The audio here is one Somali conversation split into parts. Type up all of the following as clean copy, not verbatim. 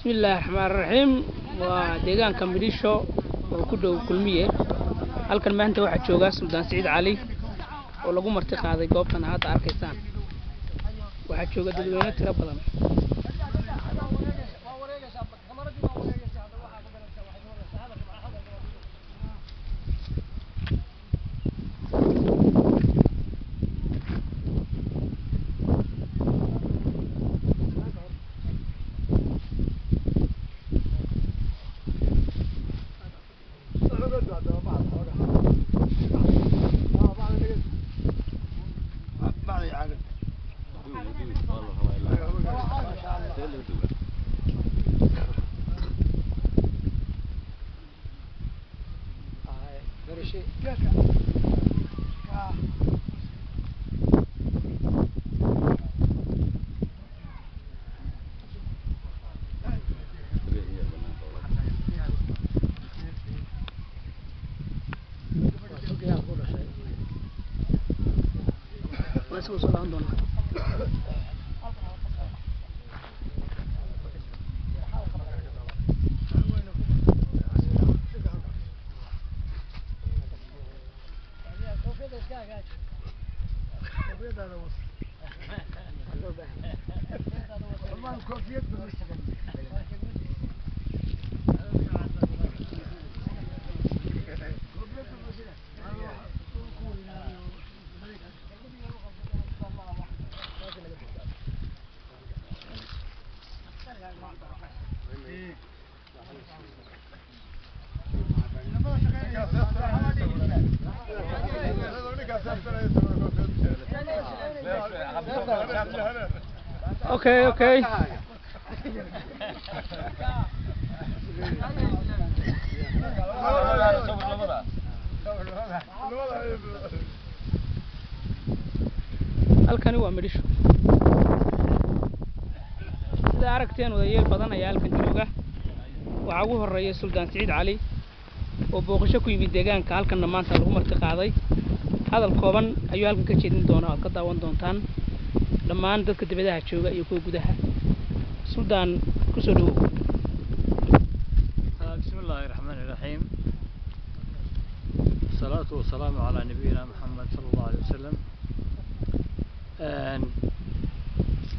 Bismillaahi raxmaan raxiim. Waa deegaanka Midhisho oo ku dhow Kulmiye. Halkan maanta waxaa jooga Suldaan Siciid Cali oo lagu marti qaaday goobtan hadda arkaysaan. Waxaa jooga dadweyne tiro badan. Okay, okay. Halkani waa Midhisho. Sida aragteen odayaal badan ayaa halkan jooga. Waxaa ugu horeeya Suldaan Siciid Cali oo booqasho ku yimid deegaanka halkanna maanta lagu marti qaaday. Hadal kooban ayuu halkan ka jeedin doonaa, oad ka daawan doontaan dhammaan dadka dibadaha jooga iyo kuwa gudaha. Suldaan, kusoo dhawow. بسم الله الرحمن الرحيم، والصلاة والسلام على نبينا محمد صلى الله عليه وسلم.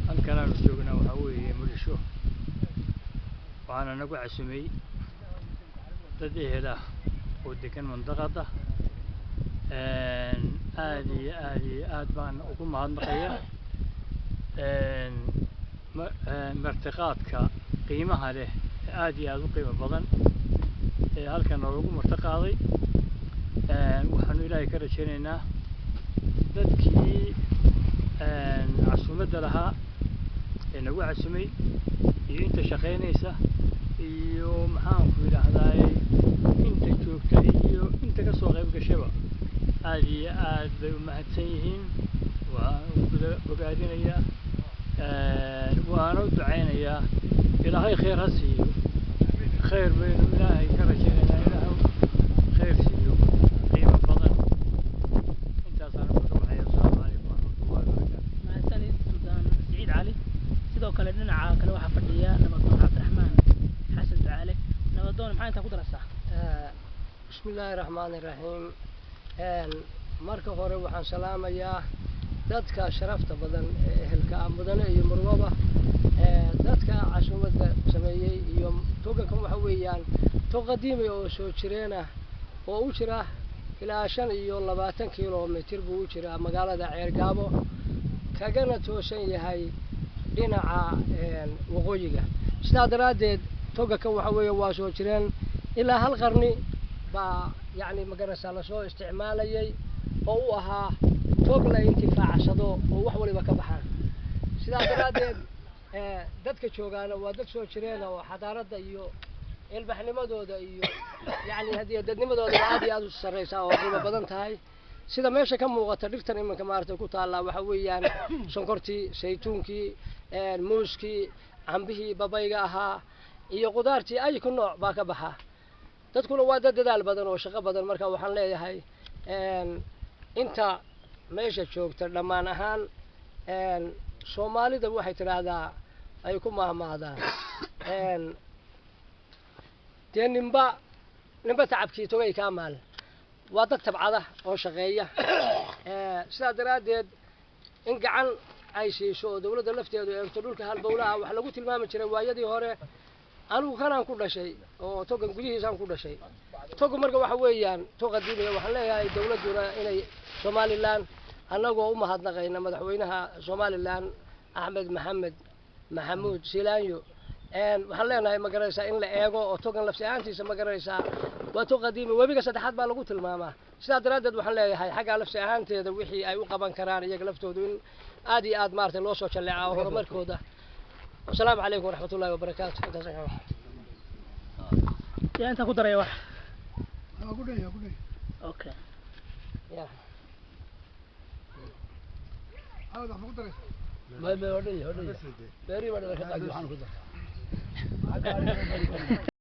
Halkan aanu joognaa waxaa weeye Muqdisho. Waxaana nagu casumay dad ehel ah oo degan mandaqada. Aad iyo aad iyo aad baan ugu mahadnaqaya martiqaadka qiimaha leh ee aad iyo aad u qiimo badan ee halkan noogu martiqaaday. Waxaanu Ilaahay ka rajaynaynaa dadkii casuumadda lahaa ee nagu casumay iyo inta shaqaynaysa iyo maxaanku yidhaahdaaye inta joogta iyo inta ka soo qayb gashaba aad iyo aad bay u mahadsan yihiin. Waan bogaadinayaa, waana u ducaynayaa. Ilaahay khayr ha siiyo. Khayr baynu Ilaahay ka rajaynaynaa, Ilaahay khayr siiyo qiimo badan. Intaasaan uga baxaya. Asalaamu calaykum waraxmatullahi wabarakaatu. Mahadsanid Suldaan Siciid Cali. Sidoo kale dhinaca kale waxaa fadhiya Nabadoon Cabdiraxmaan Xasan Ducaale. Nabadoon, maxaa intaa ku daraysaa? Bismi illaahi raxmaani raxiim. Marka hore waxaan salaamayaa dadka sharafta badan ee ehelka ah, mudane iyo murwaba, dadka casuumadda sameeyey. Iyo togankan waxa weeyaan tog qadiimi oo soo jireen ah oo u jira ilaa 25 kilomitir buu u jiraa magaalada Ceergaabo, kagana toosan yahay dhinaca waqooyiga. Sidaa daraaddeed togankan waxa weeye waa soo jireen, ilaa hal qarni baa yacni magarasa lasoo isticmaalayay oo u ahaa tog la intifaacsado oo wax waliba ka baxaan. Sidaa daraaddeed dadka joogaana waa dad soo jireena oo xadaaradda iyo ilbaxnimadooda iyo yacni haddii dadnimadooda aad iyo aad u sarreysaa oo qiimo badan tahay. Sida meesha ka muuqata dhirtan iminka maaragtay ku taallaa waxa weeyaan sonkortii, saytuunkii, muuskii, cambihii babayga ahaa iyo qudaartii ay ku nooc baa ka baxa. Dadkuna waa dad dadaal badan oo shaqo badan. Marka waxaan leeyahay inta meesha joogta dhammaan ahaan, Soomaalida waxay tidhaahdaa ay ku mahmahdaan Dee ninba tacabkii togay kaa maal, waa dad tabcada oo shaqeeya. Sidaa daraaddeed in gacan ay siiso oo dawladda lafteedu eegto dhulka halbowlaha wax lagu tilmaami jiray waayadii hore. Anigu kanaan ku dhashay oo togan gudihiisaan ku dhashay. Togu marka waxa weeyaan tog qadiimiya. Waxaan leeyahay dawladduna inay Somaliland, annagoo u mahadnaqayna madaxweynaha Somaliland Axmed Maxamed Maxamuud Silaanyo, waxaan leenahay, ma garanaysaa, in la eego oo togan lafsi ahaantiisa, ma garanaysaa, waa tog qadiimi, webiga saddexaad baa lagu tilmaamaa. Sidaa daraaddeed waxaan leeyahay xaggaa lafsi ahaanteeda wixii ay u qaban karaan iyaga laftoodu in aad iyo aad maaragtay loo soo jalleeca oo horumarkooda. Wasalaamu calaykum waraxmat ullahi wabarakaatu. Intaas Yaa intaan ku daraya wax? Okay. Ya. Ma odhan.